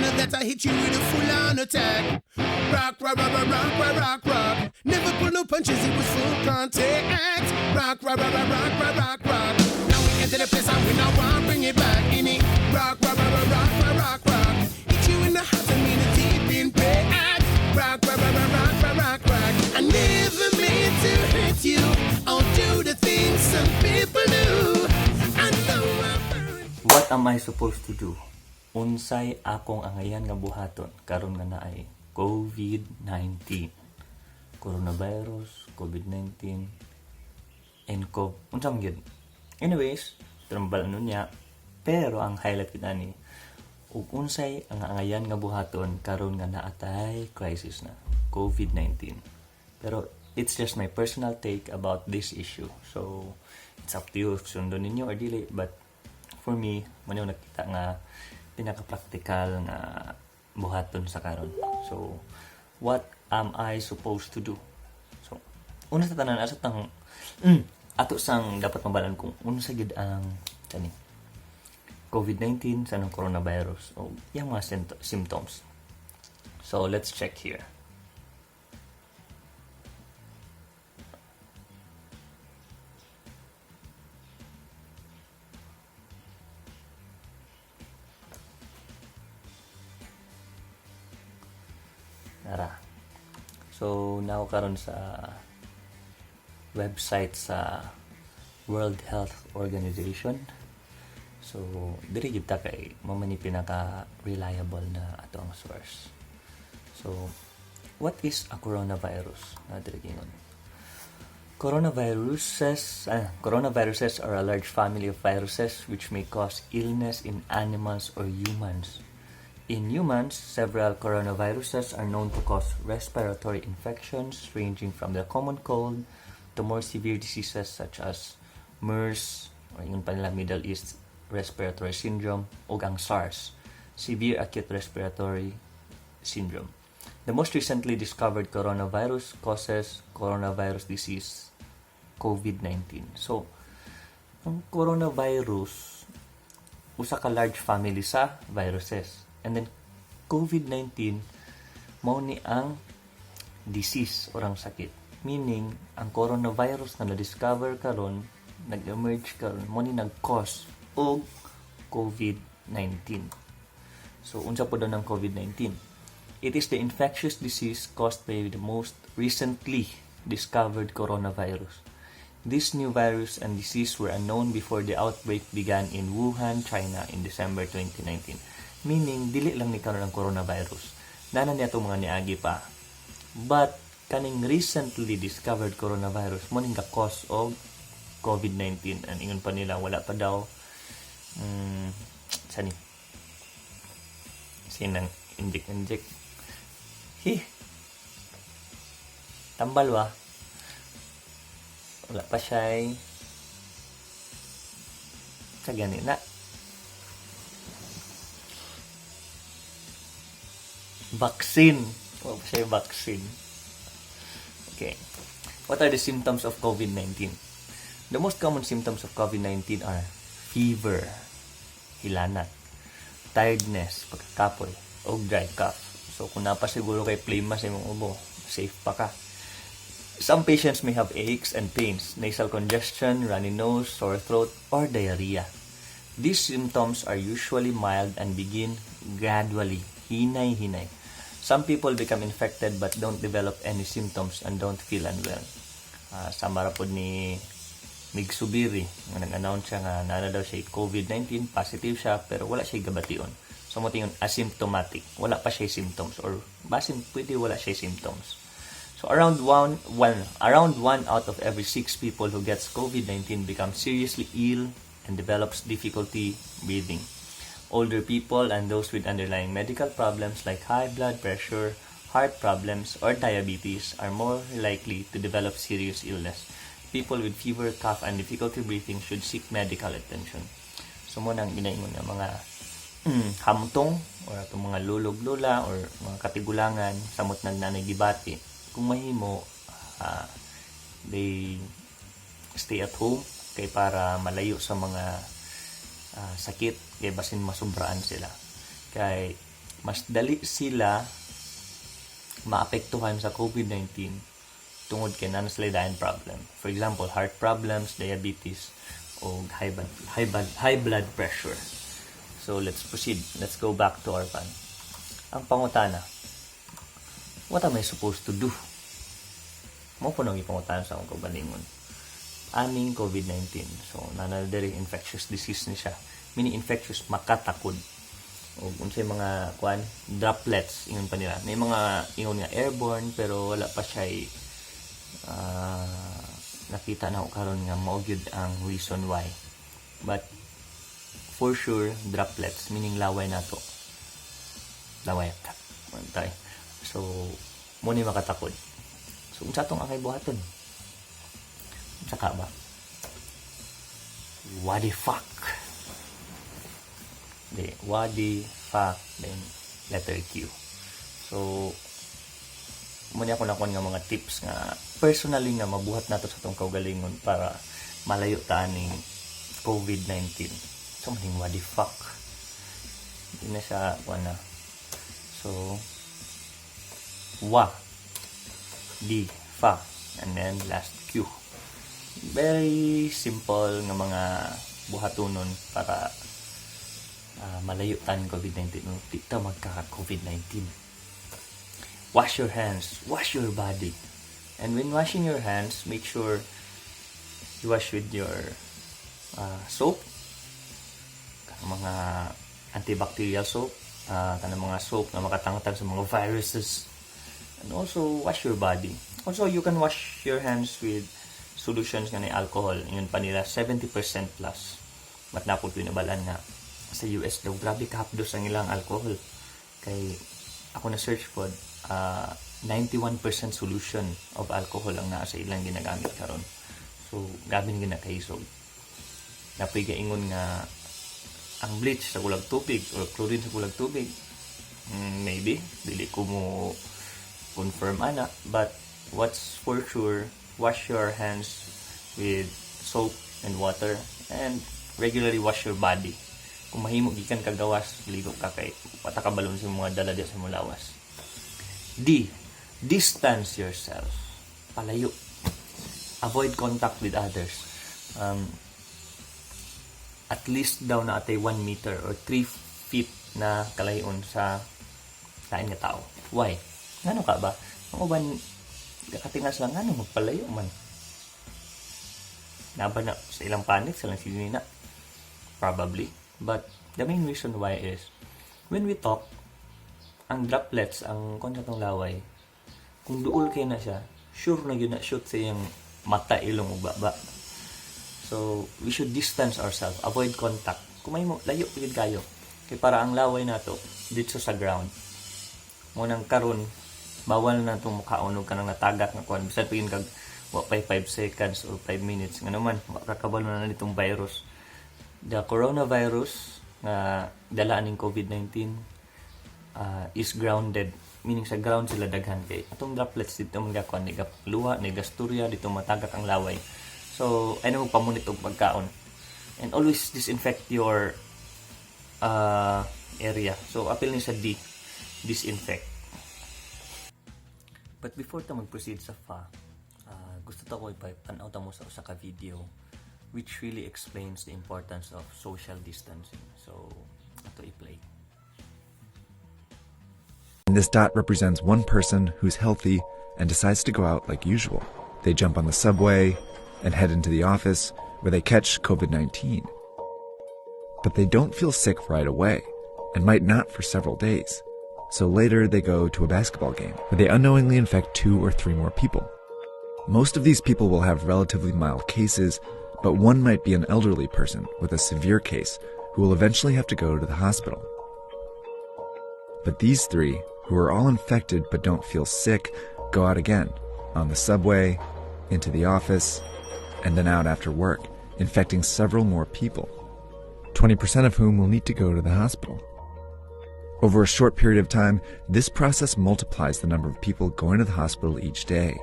After that, I hit you with a full on attack. Rock, rock, rock, rock, rock, rock, rock, rock. Never pull no punches, it was full contact. Rock, rock, rock, rock, rock, rock, rock, rock. Now we enter the place and we now want bring it back. In it. Rock, rock, rock, rock, rock, rock, rock, rock. Hit you in the heart and mean a deep impact. Rock, rock, rock, rock, rock, rock, rock, rock. I never meant to hurt you or do the things some people do. I know I'm burned. What am I supposed to do? Unsay akong angayan nga buhaton karon nga naay COVID-19. Coronavirus, COVID-19, and co unsa man gyud. Anyways, trambal ano niya. Pero ang highlight gid ani ug unsay ang angayan nga buhaton karon nga naatay crisis na COVID-19. Pero it's just my personal take about this issue. So it's up to you if sundon ninyo or dili, but for me, mo ni nakita nga pinaka-practical nga buhaton sa karon. So what am I supposed to do? So una sa tanan asa tang ato sang dapat mabalan kung unsa gyud ang kani COVID-19 sa nang coronavirus o yung mga symptoms. So let's check here. Tara. So now karon sa website sa World Health Organization. So diri gyud ta kay mao man ni pinaka reliable na ato ang source. So what is a coronavirus? Na diri gingon. Coronaviruses are a large family of viruses which may cause illness in animals or humans. In humans, several coronaviruses are known to cause respiratory infections ranging from the common cold to more severe diseases such as MERS, or yung pa nila Middle East Respiratory Syndrome, o ang SARS, Severe Acute Respiratory Syndrome. The most recently discovered coronavirus causes coronavirus disease, COVID-19. So, ang coronavirus, usa ka large family sa viruses. And then, COVID-19, mao ni ang disease or ang sakit. Meaning, ang coronavirus na na-discover karon, nag-emerge karon, mao ni nag-cause og COVID-19. So, unsa po daw ng COVID-19? It is the infectious disease caused by the most recently discovered coronavirus. This new virus and disease were unknown before the outbreak began in Wuhan, China in December 2019. Meaning, dili lang ni karon ang coronavirus. Nana niya itong mga niagi pa. But, kaning recently discovered coronavirus, mo ning cause of COVID-19. And ingon pa nila, wala pa daw, sani? Sinang inject-inject. Hi! Tambal ba? Wala pa siya. Sa gani na. Vaccine. Wala pa siya vaccine. Okay. What are the symptoms of COVID-19? The most common symptoms of COVID-19 are fever, hilanat, tiredness, pagkakapoy, o dry cough. So, kung napasiguro kay plema sa imong ubo, safe pa ka. Some patients may have aches and pains, nasal congestion, runny nose, sore throat, or diarrhea. These symptoms are usually mild and begin gradually, hinay-hinay. Some people become infected but don't develop any symptoms and don't feel unwell. Sama ra pod ni Mig Zubiri, nga nag-announce siya nga naa daw siya COVID-19, positive siya, pero wala siya gabation. So mo tingon asymptomatic, wala pa siya symptoms or basin pwede wala siya symptoms. So around one out of every six people who gets COVID-19 becomes seriously ill and develops difficulty breathing. Older people and those with underlying medical problems like high blood pressure, heart problems, or diabetes are more likely to develop serious illness. People with fever, cough, and difficulty breathing should seek medical attention. So mo nang ginaingon nga mga hamtong or atong mga lulog lula or mga katigulangan samot nag nanay gibati kung mahimo, they stay at home kay para malayo sa mga sakit kay basin masubraan sila kay Mas dali sila maapektuhan sa COVID-19 tungod kay naa na sila dayon problem. For example, heart problems, diabetes, o high blood pressure. So let's proceed. Let's go back to our plan. Ang pangutana, what am I supposed to do? Mao po nang ipangutana sa akong kaugalingon. Aning COVID-19. So, naa na diri, infectious disease ni siya. Meaning infectious, makatakod. O unsay mga kuan, droplets ingon pa nila. May mga ingon nga airborne, pero wala pa siya nakita na ko karon nga mao gyud ang reason why. But for sure droplets, meaning laway nato. Laway ta. Antay. So mao ni makatakod. So unsa tong angay buhaton? Unsa ka ba? What the fuck? Di, what the fuck, then letter Q. So, mao ni ako nakuha nga mga tips nga personally nga mabuhat nato sa atong kaugalingon para malayo ta ning COVID-19. So, maning what the fuck. Hindi na siya, kuha na. So, wa, di, fa, and then last Q. Very simple nga mga buhatunon para malayo ta ning COVID-19. No, di ta magkaka-COVID-19. Wash your hands, wash your body. And when washing your hands, make sure you wash with your soap, kanang mga antibacterial soap, kanang mga soap na makatangtang sa mga viruses. And also, wash your body. Also, you can wash your hands with solutions nga ni alcohol. Yun pa nila, 70% plus. But naa pod ko'y nabal-an nga sa US daw, grabe kahapdos ang ilang alcohol. Kay ako na search pod, 91% solution of alcohol ang naa sa ilang ginagamit karon. So, grabe ni gina kaisog. Naa poy gaingon nga ang bleach sa kulag tubig or chlorine sa kulag tubig. Maybe dili ko mo confirm ana, but what's for sure, wash your hands with soap and water and regularly wash your body. Kung mahimo gikan ka gawas, ligo ka kay wa ta kabalo sa mga dala diya sa imong lawas. D. Distance yourself. Palayo. Avoid contact with others. At least daw naa tay 1 meter or 3 feet na kalayon sa lain nga tao. Why? Ngano ka ba? Ang uban nakatingal sila, ngano magpalayo man. Naa ba na sa ilang panic sa ilang sinina? Probably. But the main reason why is when we talk, ang droplets, ang kon sa tong laway, kung duol kay na siya, sure na gyud na shoot sa iyang mata, ilong ug baba. So, we should distance ourselves, avoid contact. Kung may mo, layo gyud kayo. Kay para ang laway nato dito sa ground. Mao nang karon bawal na itong mukaon og kanang natagak nga kuan, bisan pa kag wa pay 5 seconds or 5 minutes, nga naman wa ka kabalo na nitong virus. The coronavirus nga dala aning COVID-19 is grounded, meaning sa ground sila daghan, kay atong droplets dito man gakuan, ni luha ni gasturya dito matagak ang laway. So ay mo pamunit og pagkaon and always disinfect your area. So apil ni sa D, disinfect. But before ta mag-proceed sa fa, gusto ta ko ipapanaw ta mo sa usa ka video which really explains the importance of social distancing. So, ato i-play. And this dot represents one person who's healthy and decides to go out like usual. They jump on the subway and head into the office, where they catch COVID-19. But they don't feel sick right away and might not for several days. So later they go to a basketball game where they unknowingly infect two or three more people. Most of these people will have relatively mild cases, but one might be an elderly person with a severe case who will eventually have to go to the hospital. But these three, who are all infected but don't feel sick, go out again, on the subway, into the office, and then out after work, infecting several more people, 20% of whom will need to go to the hospital. Over a short period of time, this process multiplies the number of people going to the hospital each day.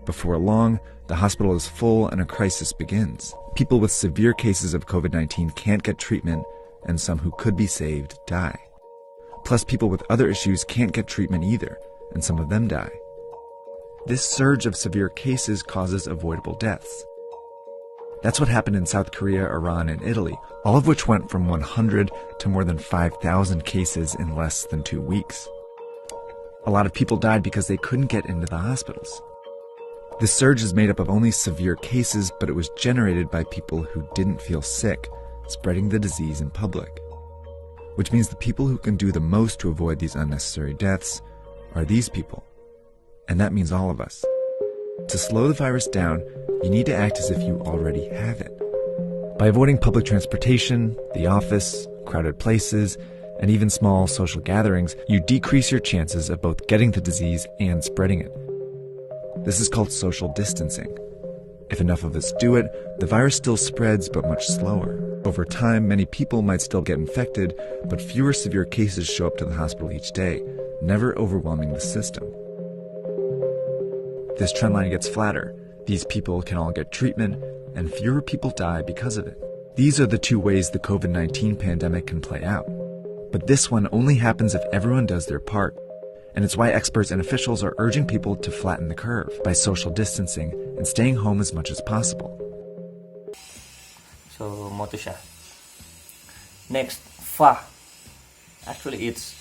Before long, the hospital is full and a crisis begins. People with severe cases of COVID-19 can't get treatment, and some who could be saved die. Plus, people with other issues can't get treatment either, and some of them die. This surge of severe cases causes avoidable deaths. That's what happened in South Korea, Iran, and Italy, all of which went from 100 to more than 5,000 cases in less than 2 weeks. A lot of people died because they couldn't get into the hospitals. This surge is made up of only severe cases, but it was generated by people who didn't feel sick, spreading the disease in public. Which means the people who can do the most to avoid these unnecessary deaths are these people. And that means all of us. To slow the virus down, you need to act as if you already have it. By avoiding public transportation, the office, crowded places, and even small social gatherings, you decrease your chances of both getting the disease and spreading it. This is called social distancing. If enough of us do it, the virus still spreads, but much slower. Over time, many people might still get infected, but fewer severe cases show up to the hospital each day, never overwhelming the system. This trend line gets flatter. These people can all get treatment, and fewer people die because of it. These are the two ways the COVID-19 pandemic can play out. But this one only happens if everyone does their part. And it's why experts and officials are urging people to flatten the curve by social distancing and staying home as much as possible. So, mao to siya. Next, fa. Actually, it's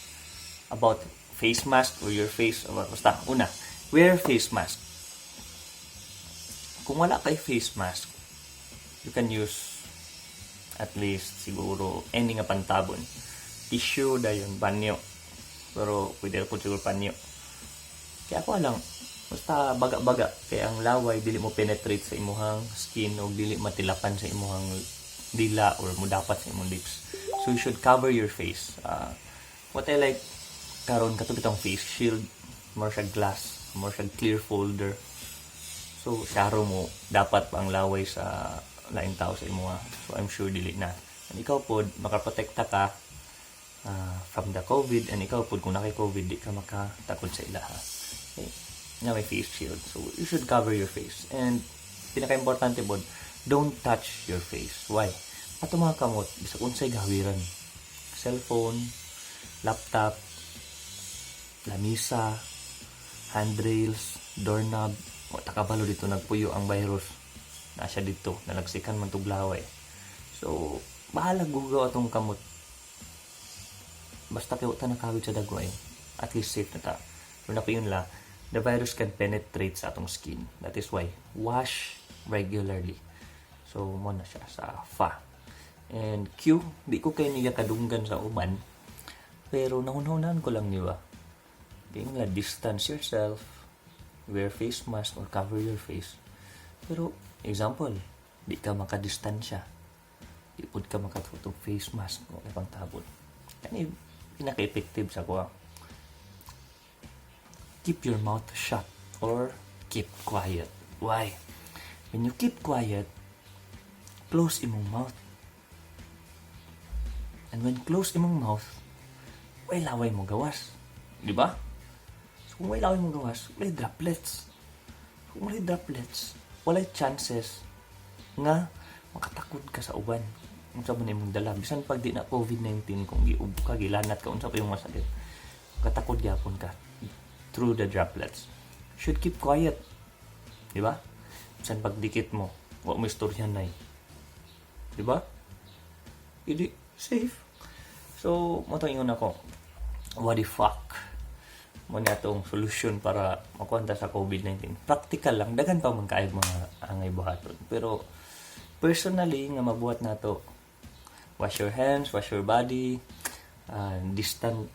about face mask or your face. Or basta, una, wear face mask. Kung wala kay face mask, you can use at least siguro any nga pantabon. Tissue dayon, banyo. Pero pwede po siguro panyo. Kaya ako lang, basta baga-baga kay ang laway dili mo penetrate sa imuhang skin o dili matilapan sa imuhang dila or mo dapat sa imong lips. So you should cover your face. What I like karon, kato bitong face shield, more siya glass, more siya clear folder. So syaro mo dapat pa ang laway sa laing tao sa imuha. So I'm sure dili na. And ikaw pod makaprotekta ka from the COVID, and ikaw pod kung naki COVID, di ka makatakod sa ilaha. Okay. Nga may face shield. So you should cover your face. And pinaka-importante pod, don't touch your face. Why? Ato mga kamot, bisag unsay gawiran. Cellphone, laptop, lamisa, handrails, doorknob, wa ta kabalo didto nagpuyo ang virus. Na siya didto, nalagsikan man tug laway. So, bahala gugaw atong kamot. Basta kay wa ta nakawid sa dagway, at least safe na ta. Pero na yun la, the virus can penetrate sa atong skin. That is why, wash regularly. So, mao na siya sa fa. And Q, di ko kay niya kadunggan sa uban, pero nahunhunan ko lang, di ba? Kaya nga, distance yourself, wear face mask or cover your face. Pero, example, di ka makadistansya. Di pud ka makatutog face mask o ibang tabon. Kani pinaka-effective sa kuha. Keep your mouth shut or keep quiet. Why? When you keep quiet, close imong mouth. And when close imong mouth, way laway mo gawas. Di ba? So kung way laway mo gawas, walay droplets. Kung walay droplets, walay chances nga makatakod ka sa uban. Unsa man imong dala, bisan pag di na COVID-19, kung giubo ka, gilanat ka, unsa pa yung masakit, katakod gyapon ka through the droplets. Should keep quiet. Di ba? Bisan pagdikit mo, wa mo istorya nay. Di ba? Hindi safe. So, mao tong ingon ako. What the fuck? Mao na atong solution para makuha sa COVID-19. Practical lang. Daghan pa man kaayo mga angay buhaton. Pero, personally, nga mabuhat nato, wash your hands, wash your body, distance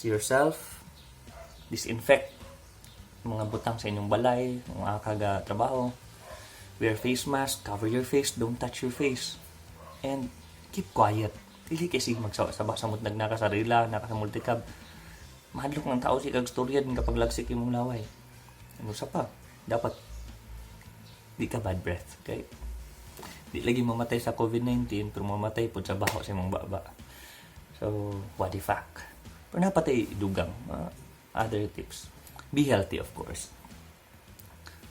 yourself, disinfect mga butang sa inyong balay, mga kaga trabaho, wear face mask, cover your face, don't touch your face, and keep quiet. Dili kay sige magsawa-saba sa mutnag naka sa rila, naka sa multicab. Mahadlok ng tao si kag storya din kapag lagsik imong laway. Ano sa pa? Dapat di ka bad breath, okay? Di lagi mamatay sa COVID-19 pero mamatay pod sa baho sa imong baba. So, what the fuck? Pero napatay dugang other tips. Be healthy, of course.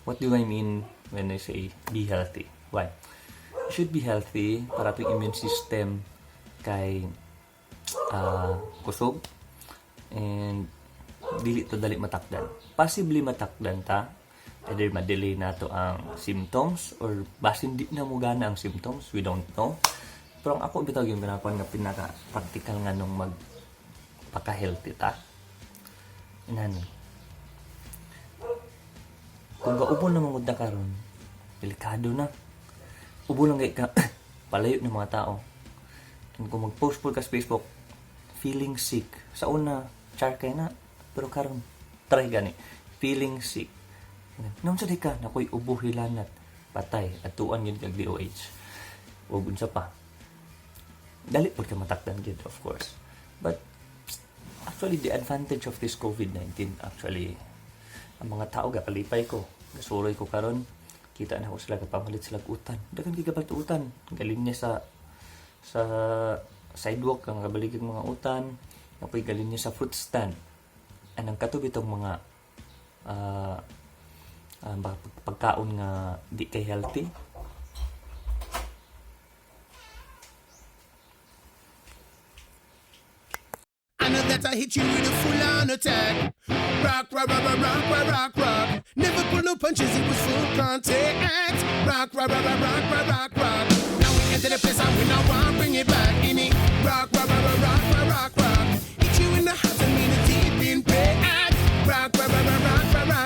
What do I mean when I say be healthy? Why? You should be healthy para atong immune system kay kusog. And dili to dali matakdan. Possibly matakdan ta. Either ma-delay nato ang symptoms or basin di na mo gana ang symptoms. We don't know. Pero ang ako bitaw yung ganapan nga pinaka practical nga nung mag paka-healthy ta. Inani. Kung gaubo na mangud na karon, delikado na. Ubo lang kay ka, palayo ng mga tao. And kung mag-post po ka sa Facebook, "Feeling sick." Sa una, char kay na. Pero karon, try gani. "Feeling sick." Nung sa di ka, nakoy ubo hilanat. Patay. Atuan yun kag DOH. Huwag unsa pa. Dali po ka matakdan gyud, of course. But, actually, the advantage of this COVID-19, actually, ang mga tao gakalipay ko. Gasuroy ko karon, kita na ko sila kapamalit sila og utan. Daghan kay kapalit utan. Galing niya sa sidewalk ang kabaligig mga utan. Napoy galing niya sa fruit stand. Anang katub itong mga pagkaon nga di kay healthy. I know that I hit you with a full on attack. Rock, rock, rock, rock, rock, rock, rock, rock. Never pull no punches, it was full contact. Rock, rock, rock, rock, rock, rock, rock, rock. Now we enter the place and we now want bring it back. In it. Rock, rock, rock, rock, rock, rock, rock, rock. Hit you in the house and mean a deep impact. Rock, rock, rock, rock, rock, rock, rock.